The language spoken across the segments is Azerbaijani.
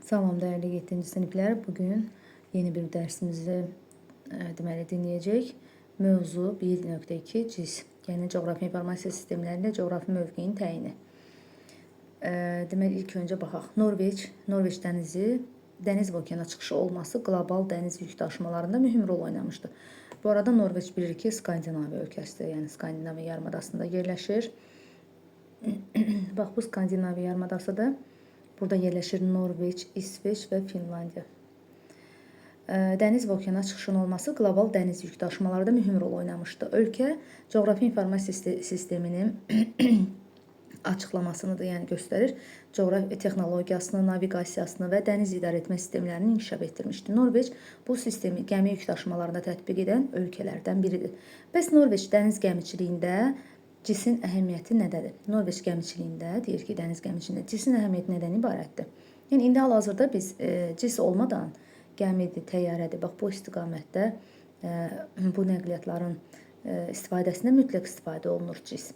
Salam dəyərli 7-ci siniflər. Bu gün yeni bir dərsimizi deməli dinləyəcək. Mövzu 1.2 CIS, yəni coğrafi informasiya sistemlərində coğrafi mövqeyin təyini. Deməli ilk öncə baxaq. Norveç, Norveç dənizi, dəniz və okeana çıxışı olması qlobal dəniz yük daşımalarında mühüm rol oynamışdı. Bu arada Norveç bilirik ki, Skandinaviya ölkəsidir, yəni Skandinaviya yarımadasında yerləşir. Bax bu Skandinaviya yarımadasıdır. Burada yerləşir Norveç, İsveç və Finlandiya. Dəniz və okeana çıxışın olması qlobal dəniz yük daşımalarında mühüm rol oynamışdı. Ölkə coğrafi informasiya sisteminin açıqlamasını da yəni göstərir. Coğrafi texnologiyasını, naviqasiyasını və dəniz idarəetmə sistemlərini inkişaf etdirmişdi. Norveç bu sistemi gəmi yük daşımalarında tətbiq edən ölkələrdən biridir. Bəs Norveç dəniz gəmiçiliyində CIS-in əhəmiyyəti nədədir? Norveç gəmiçiliyində deyir ki, dəniz gəmiçiliyində CIS-in əhəmiyyəti nədən ibarətdir? Yəni indi hal-hazırda biz CIS olmadan gəmidir, təyyarədir. Bax bu istiqamətdə bu nəqliyyatların istifadəsində mütləq istifadə olunur CIS.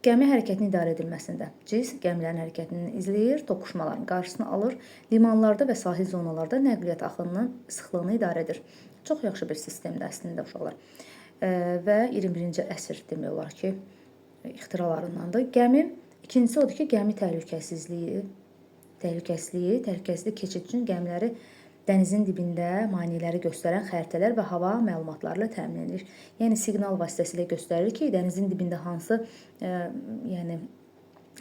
Gəmi hərəkətinin idarə edilməsində CIS gəmilərin hərəkətini izləyir, toqquşmaların qarşısını alır, limanlarda və sahil zonalarda nəqliyyat axınının sıxlığını idarə edir. Çox yaxşı bir sistemdir əslində uşaqlar. Və 21-ci əsr demək olar ki, ixtiralarındandır. Gəmi ikincisi odur ki, gəmi təhlükəsizliyi, təhlükəsizlik keçid üçün gəmiləri dənizin dibində maneələri göstərən xəritələr və hava məlumatları ilə təmin edilir. Yəni siqnal vasitəsilə göstərir ki, dənizin dibində hansı yəni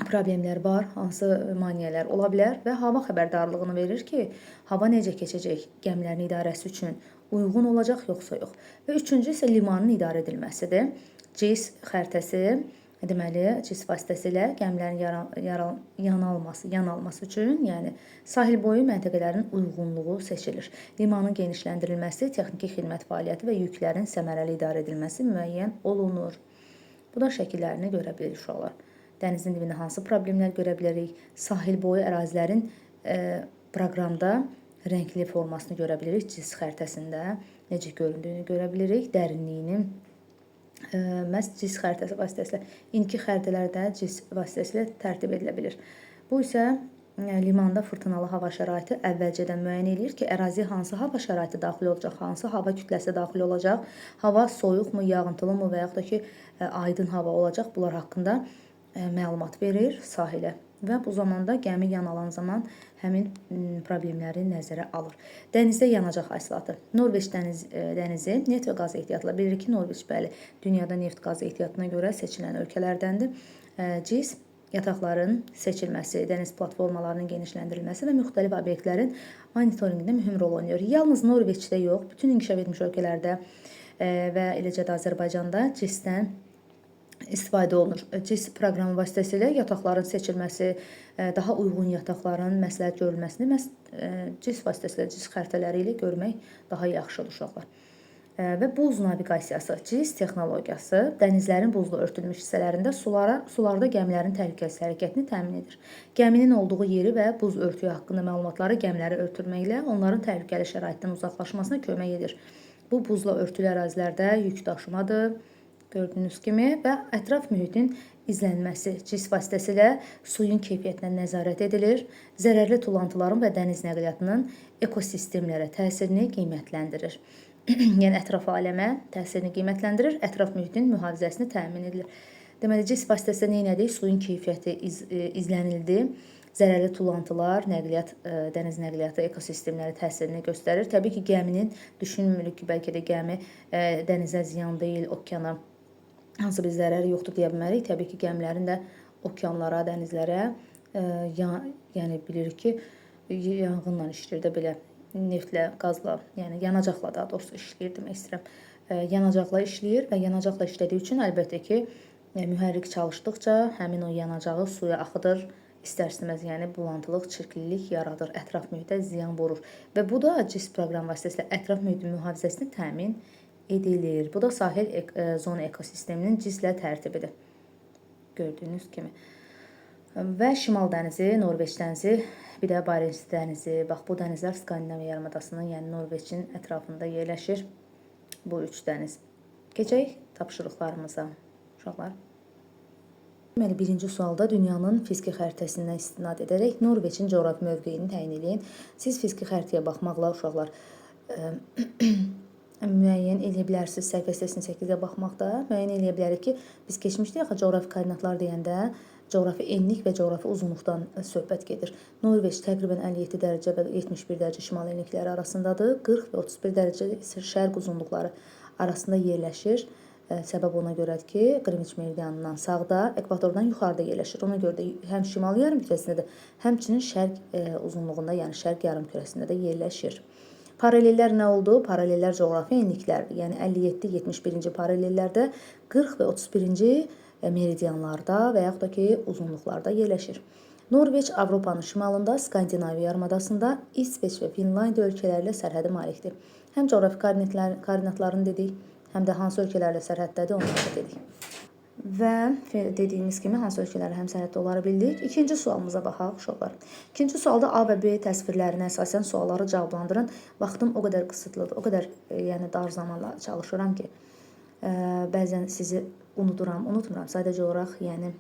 problemlər var, hansı maneələr ola bilər və hava xəbərdarlığını verir ki, hava necə keçəcək, gəmilərin idarəsi üçün uyğun olacaq yoxsa yox. Və üçüncü isə limanın idarə edilməsidir. CIS xəritəsi deməli, CIS vasitəsilə gəmilərin yan alması üçün, yəni sahil boyu məntəqələrin uyğunluğu seçilir. Limanın genişləndirilməsi, texniki xidmət fəaliyyəti və yüklərin səmərəli idarə edilməsi müəyyən olunur. Bu da şəkillərini görə bilirik uşaqlar. Dənizin dibində hansı problemlər görə bilərik? Sahil boyu ərazilərin proqramda rəngli formasını görə bilirik. CIS xəritəsində necə göründüyünü görə bilirik. Dərinliyini məhz CIS xəritəsi vasitəsilə, indiki xəritələrdə CIS vasitəsilə tərtib edilə bilir. Bu isə limanda fırtınalı hava şəraiti əvvəlcədən müəyyən eləyir ki, əraziyə hansı hava şəraiti daxil olacaq, hansı hava kütləsi daxil olacaq, hava soyuqmu, yağıntılımı və yaxud da ki, aydın hava olacaq, bunlar haqqında məlumat verir sahilə. Və bu zamanda gəmi yan alan zaman həmin problemləri nəzərə alır. Dənizdə yanacaq hasilatı. Norveç dənizi neft və qaz ehtiyatla bilirik ki, Norveç bəli, dünyada neft qaz ehtiyatına görə seçilən ölkələrdəndir. CIS yataqların seçilməsi, dəniz platformalarının genişləndirilməsi və müxtəlif obyektlərin monitorinqində mühüm rol oynayır. Yalnız Norveçdə yox, bütün inkişaf etmiş ölkələrdə və eləcə də Azərbaycanda CIS-dən istifadə olunur. CIS proqramı vasitəsilə yataqların seçilməsi, daha uyğun yataqların məsləhət görülməsini məhz CIS vasitəsilə, CIS xəritələri ilə görmək daha yaxşıdır uşaqlar. Və buz naviqasiyası, CIS texnologiyası dənizlərin buzla örtülmüş hissələrində sularda gəmilərin təhlükəsiz hərəkətini təmin edir. Gəminin olduğu yeri və buz örtüyü haqqında məlumatları gəmiləri örtülməklə onların təhlükəli şəraitdən uzaqlaşmasına kömək edir. Bu buzla örtülü ərazilərdə yük daşımadır, gördüyünüz kimi və ətraf mühitin izlənməsi CIS vasitəsilə suyun keyfiyyətinə nəzarət edilir, zərərli tullantıların və dəniz nəqliyyatının ekosistemlərə təsirini qiymətləndirir. Yəni ətraf aləmə təsirini qiymətləndirir, ətraf mühitin mühafizəsini təmin edilir. Deməli, CIS vasitəsilə nə etdik? Suyun keyfiyyəti izlənildi. Zərərli tullantılar, nəqliyyat, dəniz nəqliyyatı ekosistemlərə təsirini göstərir. Təbii ki, gəminin düşünmürük ki, bəlkə də gəmi dənizə ziyan deyil, okeana hansı bir zərəri yoxdur deyə bilmərik. Təbii ki, gəmilərin də okeanlara, dənizlərə, yəni bilirik ki, yanğınla işləyir də belə neftlə, qazla, yəni yanacaqla daha doğrusu işləyir demək istəyirəm. Yanacaqla işləyir və yanacaqla işlədiyi üçün əlbəttə ki, mühərrik çalışdıqca həmin o yanacağı suya axıdır. İstər-istəməz, yəni bulantılıq, çirklilik yaradır, ətraf mühitə ziyan vurur. Və bu da CIS proqram vasitəsilə ətraf mühitin mühafizəsini təmin edilir. Bu da sahil zona ekosisteminin CIS-lə tərtibidir. Gördüyünüz kimi. Və Şimal dənizi, Norveç dənizi, bir də Barents dənizi. Bax bu dənizlər Skandinaviya yarımadasının, yəni Norveçin ətrafında yerləşir. Bu üç dəniz. Keçək tapşırıqlarımıza. Uşaqlar. Deməli, birinci sualda dünyanın fiziki xəritəsindən istinad edərək Norveçin coğrafi mövqeyini təyin eləyin. Siz fiziki xəritəyə baxmaqla uşaqlar müəyyən eləyə bilərsiniz, səhifə 88-ə baxmaqda müəyyən eləyə bilərik ki, biz keçmişdik axı coğrafi koordinatlar deyəndə coğrafi enlik və coğrafi uzunluqdan söhbət gedir. Norveç təqribən 57 dərəcə və 71 dərəcə şimal enlikləri arasındadır. 40 və 31 dərəcə isə şərq uzunluqları arasında yerləşir. Səbəb ona görədir ki, Qrinviç meridianından sağda, ekvatordan yuxarıda yerləşir. Ona görə də həm şimal yarımkürəsində də, həmçinin şərq uzunluğunda, yəni şərq yarımkürəsində də yerləşir. Paralellər nə oldu? Paralellər coğrafi enliklərdir. Yəni 57-71-ci paralellərdə, 40 və 31-ci meridianlarda və yaxud da ki, uzunluqlarda yerləşir. Norveç Avropanın şimalında, Skandinaviya yarımadasında, İsveç və Finlandiya ölkələri ilə sərhədi malikdir. Həm coğrafi koordinatlarını dedik, həm də hansı ölkələrlə sərhəddədir, onları da dedik. Və dediyimiz kimi hansı ölkələrlə həm sərhəddə onları bildik. İkinci sualımıza baxaq uşaqlar. İkinci sualda A və B təsvirlərinə əsasən sualları cavablandırın. Vaxtım o qədər qısıtlıdır, o qədər yəni dar zamanla çalışıram ki, bəzən sizi unuduram, unutmuram. Sadəcə olaraq yəni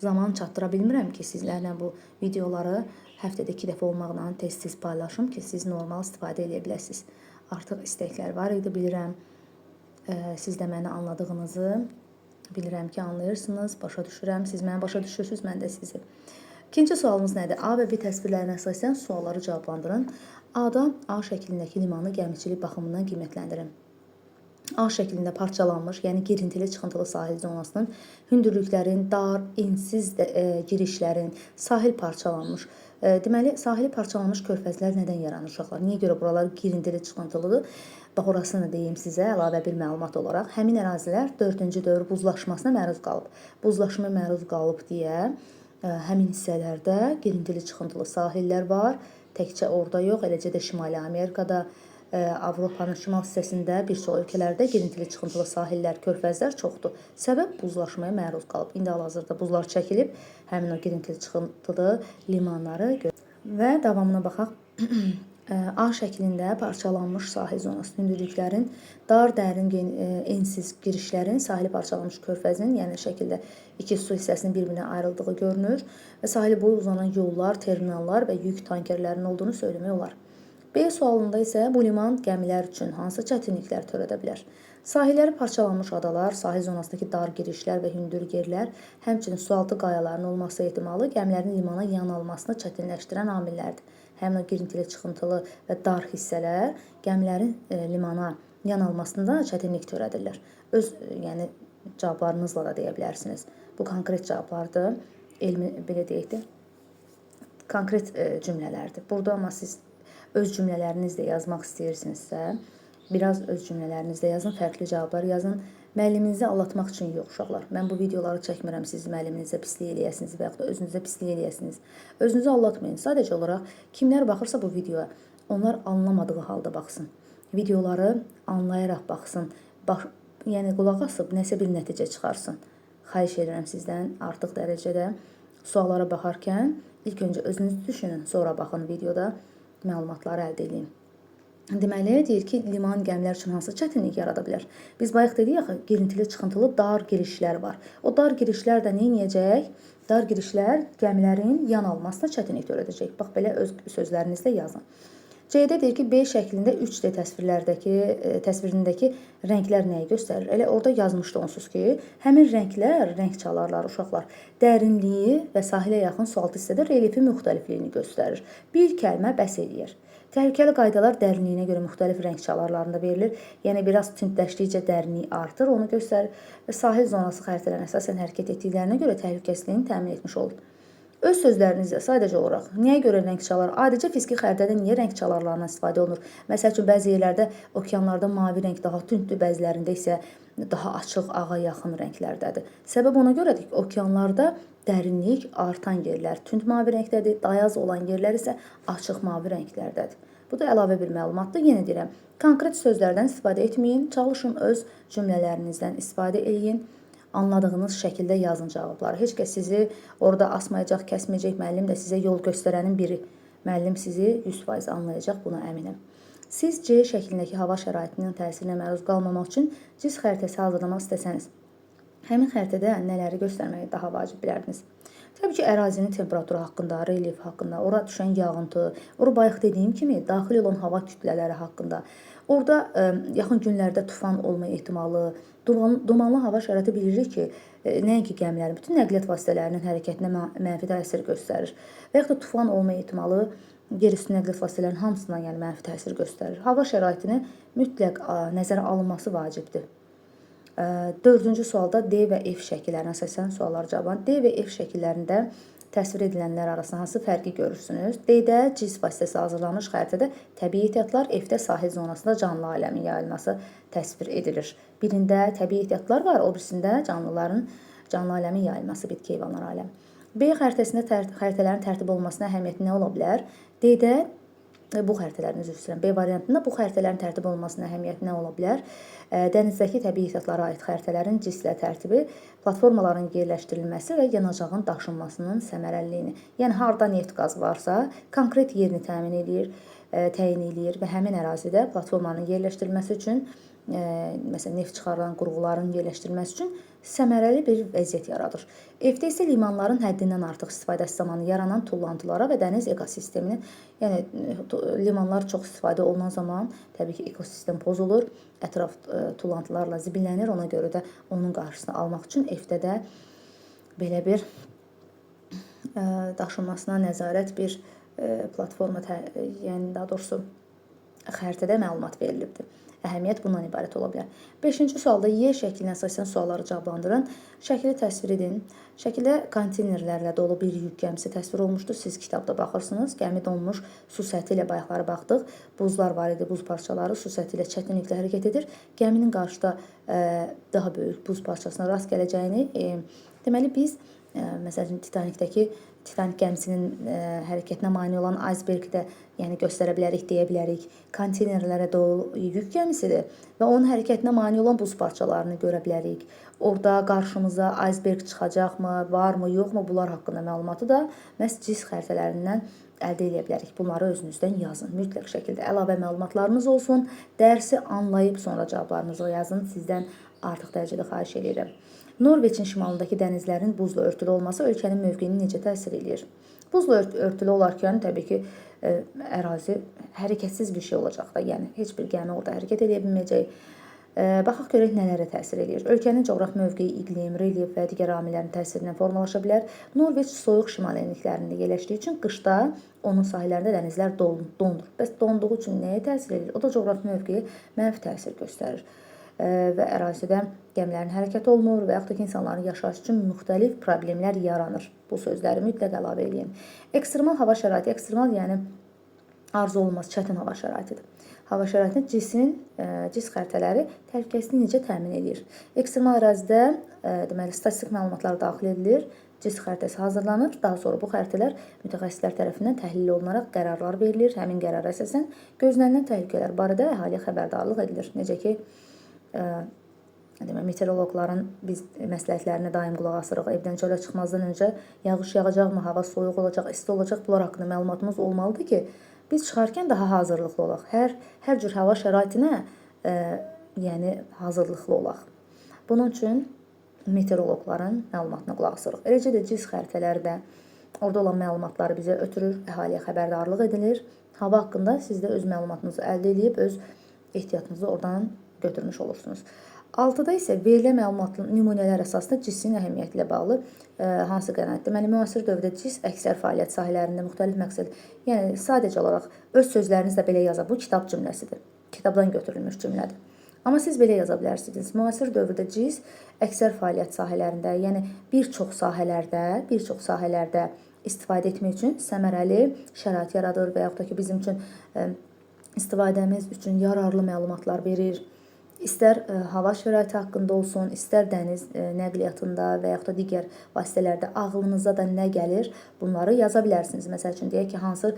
zaman çatdıra bilmirəm ki, sizlərlə bu videoları həftədə 2 dəfə olmaqla tez-tez paylaşım ki, siz normal istifadə edə biləsiniz. Artıq istəklər var idi, bilirəm. Siz də məni anladığınızı bilirəm ki, anlayırsınız, başa düşürəm. Siz məni başa düşürsünüz, mən də sizi. İkinci sualımız nədir? A və B təsvirlərinə əsasən sualları cavablandırın. A-da A şəklindəki limanı gəmiçilik baxımından qiymətləndirin. A şəklində parçalanmış, yəni girintili çıxıntılı sahil zonasının hündürlüklərin, dar, ensiz girişlərin, sahil parçalanmış. Deməli, sahili parçalanmış körfəzlər nədən yaranır uşaqlar? Niyə görə buralar girintili çıxıntılıdır? Bax, orasını deyim sizə əlavə bir məlumat olaraq. Həmin ərazilər 4-cü dövr buzlaşmasına məruz qalıb. Buzlaşmaya məruz qalıb deyə həmin hissələrdə girintili çıxıntılı sahillər var. Təkcə orada yox, eləcə də Şimali Amerikada, Avropanın şimal hissəsində bir çox ölkələrdə girintili çıxıntılı sahillər, körfəzlər çoxdur. Səbəb buzlaşmaya məruz qalıb. İndi hal-hazırda buzlar çəkilib, həmin o girintili çıxıntılı limanları və davamına baxaq. A şəklində parçalanmış sahil zonası hündürlüklərin, dar, dərin, ensiz girişlərin, sahili parçalanmış körfəzin, yəni şəkildə iki su hissəsinin bir-birinə ayrıldığı görünür və sahil boyu uzanan yollar, terminallar və yük tankerlərinin olduğunu söyləmək olar. B sualında isə bu liman gəmilər üçün hansı çətinliklər törədə bilər? Sahilləri parçalanmış adalar, sahil zonasındakı dar girişlər və hündür yerlər, həmçinin sualtı qayaların olması ehtimalı gəmilərin limana yan almasını çətinləşdirən amillərdir. Həmin o girintili, çıxıntılı və dar hissələr gəmilərin limana yan almasında çətinlik törədirlər. Öz yəni cavablarınızla da deyə bilərsiniz. Bu konkret cavablardır. Elmi belə deyək də, konkret cümlələrdir. Burada amma siz öz cümlələrinizlə yazmaq istəyirsinizsə, biraz öz cümlələrinizlə yazın, fərqli cavablar yazın. Müəlliminizi aldatmaq üçün yox uşaqlar. Mən bu videoları çəkmirəm siz müəlliminizə pislik eləyəsiniz və yaxud da özünüzə pislik eləyəsiniz. Özünüzü aldatmayın. Sadəcə olaraq kimlər baxırsa bu videoya, onlar anlamadığı halda baxsın. Videoları anlayaraq baxsın. Bax, yəni qulaq asıb nəsə bir nəticə çıxarsın. Xahiş edirəm sizdən artıq dərəcədə suallara baxarkən ilk öncə özünüz düşünün, sonra baxın videoda məlumatları əldə edin. Deməli, deyir ki, liman gəmilər üçün hansı çətinlik yarada bilər? Biz bayaq dedik axı, girintili, çıxıntılı dar girişlər var. O dar girişlər də nə edəcək? Dar girişlər gəmilərin yan almasına çətinlik törədəcək. Bax, belə öz sözlərinizdə yazın. C-də deyir ki, B şəklində 3D təsvirindəki rənglər nəyi göstərir? Elə orada yazmışdı onsuz ki, həmin rənglər, rəng çalarlar uşaqlar, dərinliyi və sahilə yaxın sualtı hissədə relyefin müxtəlifliyini göstərir. Bir kəlmə bəs eləyir. Təhlükəli qaydalar dərinliyinə görə müxtəlif rəng çalarlarında verilir. Yəni, biraz tündləşdikcə dərinlik artır, onu göstərir və sahil zonası xəritələrinə əsasən hərəkət etdiklərinə görə təhlükəsizliyini təmin etmiş olur. Öz sözlərinizlə sadəcə olaraq niyə görə rəng çalar? Adicə fiziki xəritədə niyə rəng çalarlarından istifadə olunur? Məsəl üçün, bəzi yerlərdə okeanlarda mavi rəng daha tünddür, bəzilərində isə daha açıq, ağa yaxın rənglərdədir. Səbəb ona görədir ki, okeanlarda dərinlik artan yerlər tünd mavi rəngdədir, dayaz olan yerlər isə açıq mavi rənglərdədir. Bu da əlavə bir məlumatdır. Yenə deyirəm, konkret sözlərdən istifadə etməyin, çalışın öz cümlələrinizdən istifadə eləyin. Anladığınız şəkildə yazın cavabları. Heç kəs sizi orada asmayacaq, kəsməyəcək. Müəllim də sizə yol göstərənin biri. Müəllim sizi 100% anlayacaq, buna əminəm. Siz C şəklindəki hava şəraitinin təsirinə məruz qalmamaq üçün CIS xəritəsi hazırlamaq istəsəniz, Həmin xəritədə nələri göstərməyi daha vacib bilərdiniz? Təbii ki, ərazinin temperaturu haqqında, relyef haqqında, ora düşən yağıntı, ora bayaq dediyim kimi daxil olan hava kütlələri haqqında, orada yaxın günlərdə tufan olma ehtimalı, dumanlı hava şəraiti bilirik ki, nəinki gəmilərin, bütün nəqliyyat vasitələrinin hərəkətinə mənfi təsir göstərir. Və yaxud da tufan olma ehtimalı yerüstü nəqliyyat vasitələrinin hamısına, yəni mənfi təsir göstərir. Hava şəraitini mütləq nəzərə alınması vacibdir. Dördüncü sualda D və F şəkillərinə əsasən suallar cavablanır. D və F şəkillərində təsvir edilənlər arasında hansı fərqi görürsünüz? D-də CIS vasitəsi hazırlanmış xəritədə təbii ehtiyatlar, F-də sahil zonasında canlı aləmin yayılması təsvir edilir. Birində təbii ehtiyatlar var, o birisində canlı aləmin yayılması, bitki, heyvanlar aləmi. B xəritəsində xəritələrin tərtib olunmasına əhəmiyyəti nə ola bilər? D-də bu xəritələrin, üzr istəyirəm, B variantında bu xəritələrin tərtib olunmasına əhəmiyyəti nə ola bilər? Dənizdəki təbii ehtiyatlara aid xəritələrin CIS-lə tərtibi, platformaların yerləşdirilməsi və yanacağın daşınmasının səmərəliliyini. Yəni harda neft qaz varsa, konkret yerini təmin eləyir, təyin eləyir və həmin ərazidə platformanın yerləşdirilməsi üçün, məsələn, neft çıxarılan qurğuların yerləşdirilməsi üçün səmərəli bir vəziyyət yaradır. F-də isə limanların həddindən artıq istifadəsi zamanı yaranan tullantılara və dəniz ekosisteminin, yəni limanlar çox istifadə olunan zaman təbii ki, ekosistem pozulur, ətraf tullantılarla zibillənir. Ona görə də onun qarşısını almaq üçün F-də də belə bir daşınmasına nəzarət bir platforma, yəni daha doğrusu xəritədə məlumat verilibdir. Əhəmiyyət bundan ibarət ola bilər. 5-ci sualda Y şəklinə əsasən sualları cavablandırın. Şəkili təsvir edin. Şəkildə konteynerlərlə dolu bir yük gəmisi təsvir olunmuşdur. Siz kitabda baxırsınız. Gəmi donmuş su səthi ilə bayaqları baxdıq. Buzlar var idi, buz parçaları su səthi ilə çətinliklə hərəkət edir. Gəminin qarşıda daha böyük buz parçasına rast gələcəyini, deməli biz məsələn Titanik gəmisinin hərəkətinə mane olan icebergi də yəni göstərə bilərik, deyə bilərik. Konteynerlərə dolu yük gəmisidir və onun hərəkətinə mane olan buz parçalarını görə bilərik. Orada qarşımıza iceberg çıxacaqmı, varmı, yoxmu, bunlar haqqında məlumatı da məhz CIS xəritələrindən əldə edə bilərik. Bunları özünüzdən yazın. Mütləq şəkildə əlavə məlumatlarınız olsun. Dərsi anlayıb sonra cavablarınızı yazın. Sizdən artıq dərəcədə xahiş edirəm. Norveçin şimalındakı dənizlərin buzla örtülü olması ölkənin mövqeyinə necə təsir eləyir? Buzla örtülü olarkən təbii ki, ərazi hərəkətsiz bir şey olacaq da, yəni heç bir gəmi orada hərəkət edə bilməyəcək. Baxaq görək nələrə təsir eləyir. Ölkənin coğrafi mövqeyi, iqlim, relyef və digər amillərin təsirindən formalaşa bilər. Norveç soyuq şimal enliklərində yerləşdiyi üçün qışda onun sahillərində dənizlər dondur. Bəs donduğu üçün nəyə təsir eləyir? O da coğrafi mövqeyə mənfi təsir göstərir. Və ərazidə gəmilərin hərəkəti olmur və yaxud da ki, insanların yaşayışı üçün müxtəlif problemlər yaranır. Bu sözləri mütləq əlavə eləyin. Ekstremal hava şəraiti, ekstremal yəni arzu olunmaz çətin hava şəraitidir. Hava şəraitində CIS xəritələri təhlükəsizliyi necə təmin eləyir? Ekstremal ərazidə deməli statistik məlumatlar daxil edilir, CIS xəritəsi hazırlanır. Daha sonra bu xəritələr mütəxəssislər tərəfindən təhlil olunaraq qərarlar verilir. Həmin qərara əsasən gözlənilən təhlükələr barədə əhaliyə xəbərdarlıq edilir. Necə ki, demək, meteoroloqların biz məsləhətlərinə daim qulaq asırıq. Evdən çölə çıxmazdan öncə yağış yağacaqmı, hava soyuq olacaq, isti olacaq, bunlar haqqında məlumatımız olmalıdır ki, biz çıxarkən daha hazırlıqlı olaq. Hər cür hava şəraitinə yəni hazırlıqlı olaq. Bunun üçün meteoroloqların məlumatına qulaq asırıq. Eləcə də CIS xəritələri də orada olan məlumatları bizə ötürür, əhaliyə xəbərdarlıq edilir. Hava haqqında siz də öz məlumatınızı əldə edib, öz ehtiyatınızı oradan götürmüş olursunuz. 6-da isə verilən məlumatlı nümunələr əsasında CIS-in əhəmiyyəti ilə bağlı hansı qənaət? Deməli, müasir dövrdə CIS əksər fəaliyyət sahələrində müxtəlif məqsəd, yəni sadəcə olaraq öz sözlərinizlə belə yaza. Bu kitab cümləsidir. Kitabdan götürülmüş cümlədir. Amma siz belə yaza bilərsiniz. Müasir dövrdə CIS əksər fəaliyyət sahələrində, yəni bir çox sahələrdə istifadə etmək üçün səmərəli şərait yaradır və yaxud da ki, bizim üçün istifadəmiz üçün yararlı məlumatlar verir. İstər hava şəraiti haqqında olsun, istər dəniz nəqliyyatında və yaxud da digər vasitələrdə ağlınıza da nə gəlir, bunları yaza bilərsiniz. Məsəl üçün, deyək ki, hansı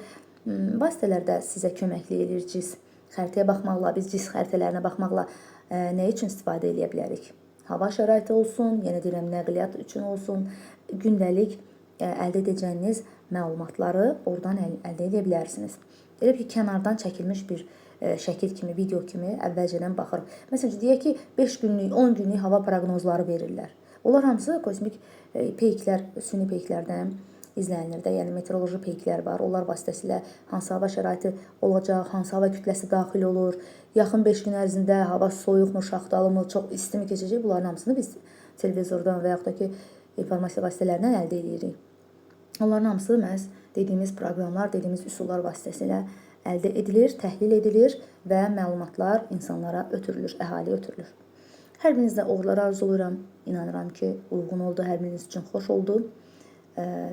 vasitələrdə sizə köməklik eləyir CIS? Xəritəyə baxmaqla, biz CIS xəritələrinə baxmaqla nə üçün istifadə eləyə bilərik? Hava şəraiti olsun, yenə deyirəm, nəqliyyat üçün olsun, gündəlik əldə edəcəyiniz məlumatları oradan əldə edə bilərsiniz. Elə bir ki, kənardan çəkilmiş bir şəkil kimi, video kimi əvvəlcədən baxırıq. Məsələn, deyək ki, 5 günlük, 10 günlük hava proqnozları verirlər. Onlar hamısı kosmik peyklər, süni peyklərdən izlənilir də. Yəni meteoroloji peyklər var. Onlar vasitəsilə hansı hava şəraiti olacaq, hansı hava kütləsi daxil olur, yaxın 5 gün ərzində hava soyuqmu, şaxtalımı, çox istimi keçəcək, bunların hamısını biz televizordan və yaxud da ki, informasiya vasitələrindən əldə edirik. Onların hamısı məhz dediyimiz proqramlar, dediyimiz üsullar vasitəsilə əldə edilir, təhlil edilir və məlumatlar insanlara ötürülür, əhaliyə ötürülür. Hər birinizə uğurlar arzulayıram. İnanıram ki, uyğun oldu, hər biriniz üçün xoş oldu.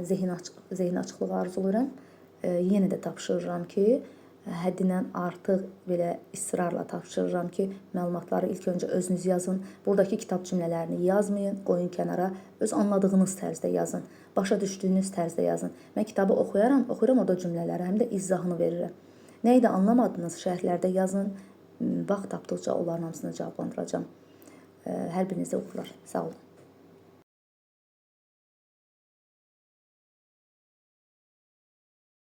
Zehin açıqlığı arzulayıram. Yenə də tapşırıram ki, həddindən artıq belə israrla tapşırıram ki, məlumatları ilk öncə özünüz yazın. Buradakı kitab cümlələrini yazmayın, qoyun kənara. Öz anladığınız tərzdə yazın. Başa düşdüyünüz tərzdə yazın. Mən kitabı oxuyaram, oxuyuram orada cümlələri, həm də izahını verirəm. Nəyi də anlamadınız, şərhlərdə yazın. Vaxt tapdıqca onların hamısını cavablandıracağam. Hər birinizə uğurlar. Sağ olun.